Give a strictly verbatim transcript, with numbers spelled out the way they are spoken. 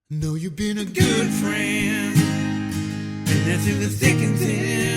Know you've been a good friend, and that's in the thick and thin.